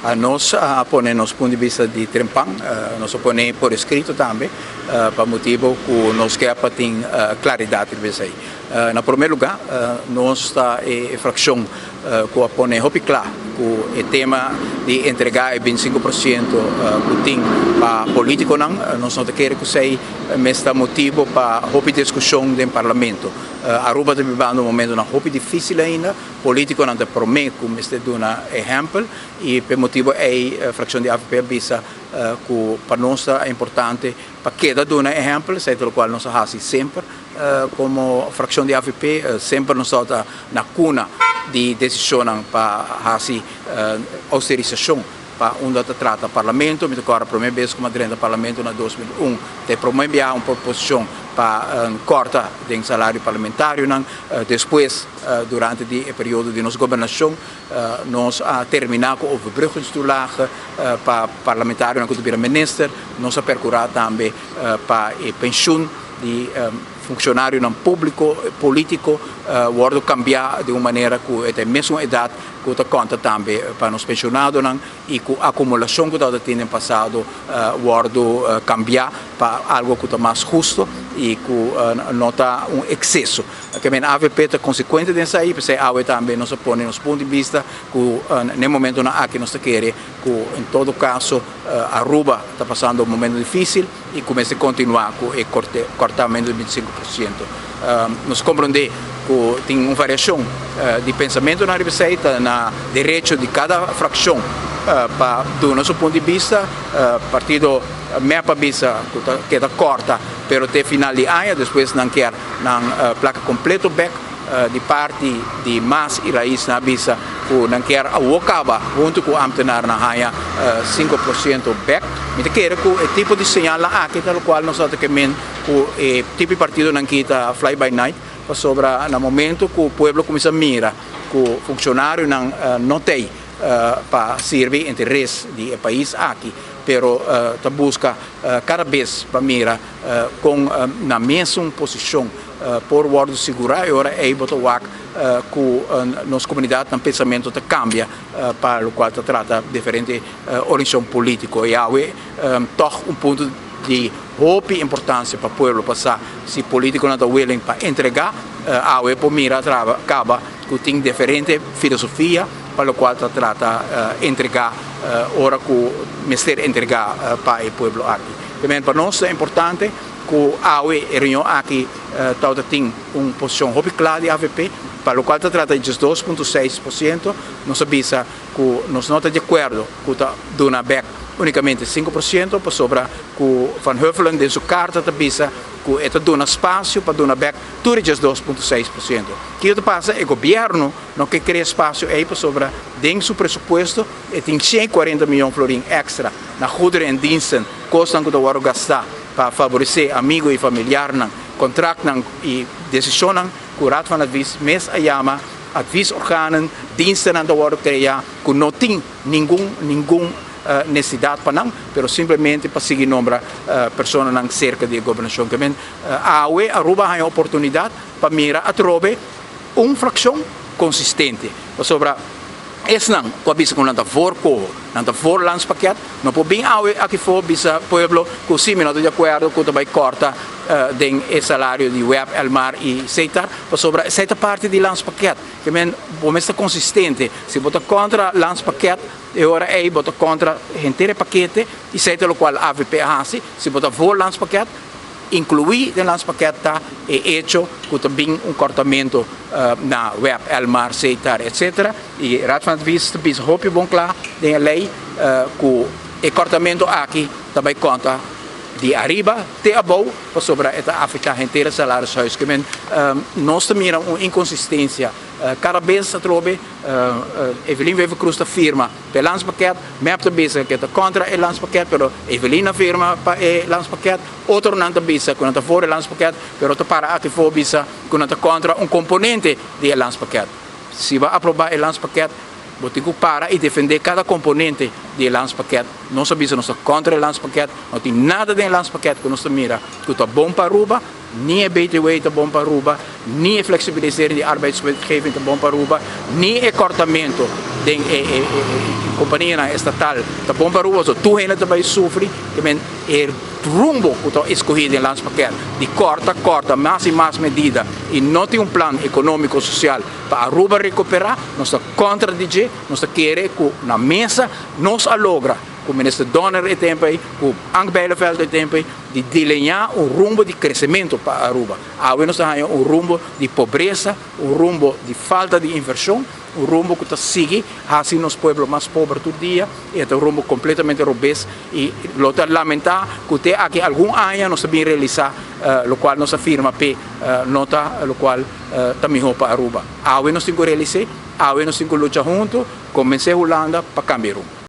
Nos a pone nos punto di bista di trempan, nos a pone por escrito tambe, pa motibo cu nos kier pa tin claridad riba esey. Na prome lugar, nos ta e fraccion cu a pone hopi cla cu e tema di entrega e 25% cu tin pa politiconan, nos no ta kere cu esey mes ta motibo pa hopi discusion den Parlamento. Aruba ta bibando un momentonan hopi dificil ainda. Politiconan ta prome cu mester duna ehempel y p'e motibo ey fraccion di avp a bisa cu pa nos ta importante pa keda duna ehempel, esey ta locual nos a haci semper como fraccion di avp, semper nos tabata na cuna di decisionnan pa haci austerisacion pa unda ta trata Parlamento. Mi ta kòrda promé bes ku mi a drenta Parlamento na 2001, ta e promé biaha un proposishon pa kòrta den salario parlamentarionan. Despues, durante di e periodo di nos gobernashon, nos a terminá ku overbruggingstoelage pa parlamentarionan ku ta bira minister. Nos a perkurá tambe pa e penshun di funcionarionan publico, politico, wordo cambia di un manera cu e ta e mesun edad cu ta conta tambe pa nos pensionadonan y cu acumulacion cu tabata tin den pasado wordo cambia pa algo cu ta mas husto y cu no ta un exceso. Kimen avp ta consecuente den esai, p'esei awe tambe nos a pone nos punto di bista cu n'e momentonan aki nos ta kere cu en todo caso Aruba ta pasando un momento dificil y cu mester continua cu e cortamento di 25%. Nos comprende cu tin un variacion di pensamentonan riba esey, ta na derecho di cada fraccion pa duna su punto di bista. Partido mep a bisa cu ta keda corta pero te final di aña, despues nan kier nan placa completo bek. Di parti di Mas y Raiz nan a bisa cu nan kier awo caba hunto cu ambtenaarnan haya 5% bek. Mi ta kere cu e tipo di señalnan aki ta locual nos ta kemen cu e tipo di partidonan ki ta fly by night, pasobra na momento cu pueblo cuminsa mira cu funcionarionan no t'ey pa sirbi interes di e pais aki, pero ta busca cada bes pa mira con na mesun posicion por wordo sigura e ora ey bo ta wak cu nos comunidad nan pensamento ta cambia pa locual ta trata diferente organisacion politico. Y awe toch un punto di hopi importancia pa pueblo pa sa si politiconan ta willing pa entrega. Awe por mira caba cu tin diferente filosofia pa locual ta trata entrega ora cu mester entrega pa e pueblo aki. Pa nos ta importante cu awe e reunion aki tawata tin un posicion hopi cla di avp, pa locual ta trata di 2.6%, nos a bisa cu nos no ta di acuerdo cu ta duna bek unicamente 5%, pasobra cu Van Huffelen den su carta ta bisa cu e ta duna spacio pa duna bek tur e 2.6%. Kico ta pasa? E gobierno no ke crea spacio ey pasobra den su presupuesto e tin 140 miyon florin extra na goederen en diensten, cosnan cu ta wordo gasta pa favorece amigo y familiarnan, contractnan y decisionnan cu Raad van Advies mes a yama adviesorganen, dienstennan ta wordo crea cu no tin ningun ningun necesidad pa nan, pero simplemente pa sigui nombra personanan cerca di e gobernacion. Ke men awe Aruba a haña oportunidad pa mira atrobe un fraccion consistente, pasobra esnan ku a bisa ku nan ta voor koho, nan ta voor landspakket, no por bin awe aki for bisa pueblo ku si mi no ta di akuerdo ku ta bai kòrta den e salario di web, Elmar i Setar, pasobra esei ta parti di landspakket. Ke men bo mester konsistente, si bo ta kontra landspakket e ora ei bo ta kontra henter e pakete i esei ta lokual avp a hasi, si bo ta voor landspakket, Inclui den landspakket ta e hecho cu ta bin un cortamento na web, Elmar, Setar, etc. Y Raad van Advies ta bisa hopi bon cla den e ley cu e cortamento aki ta bay conta di ariba te abou pasobra e ta afecta henter e salarishuis. Kimen nos ta mira un inconsistencia cada bes atrobe Evelyn Wever-Croes ta firma pa e landspakket, mep ta bisa ku e ta kontra e landspakket, pero Evelyn a firma pa e landspakket, otronan ta bisa ku nan ta for e landspakket, pero ta para aki for bisa ku nan ta kontra un komponente di e landspakket. Si bo a aprobá e landspakket, bo tin ku para i defendé kada komponente di e landspakket. Nos a bisa nos ta kontra e landspakket, no tin nada den e landspakket ku nos ta mira ku ta bon pa Aruba. Ni e BTW ta bon pa Aruba, ni e flexibilisering di arbeidswetgeving ta bon pa Aruba, ni e kortamento den e e companianan estatal ta bon pa Aruba, so tur hende ta bay sufri. Ke men e rumbo ku ta escogi den landspakket di corta, corta, mas y mas medida y no tin un plan economico social pa Aruba recupera, nos ta contra di dje. Nos ta kere ku na mesa nos a logra ku Minister Donner e tempo ey, ku Ank Bijleveld e tempo ey, di delineá un rumbo di kresementu pa Aruba. Awe nos ta haña un rumbo di pobresa, un rumbo di falta di invershon, un rumbo ku ta sigui hasi nos pueblo mas pober tur dia, i e ta un rumbo kompletamente robes i lo ta lamentá ku te aki algun aña nos ta bin realisá lokual nos a firma p'e no ta lokual ta mihó pa Aruba. Awe nos tin ku realis'é, awe nos tin ku lucha huntu, konbensé Hulanda pa kambia e rumbo.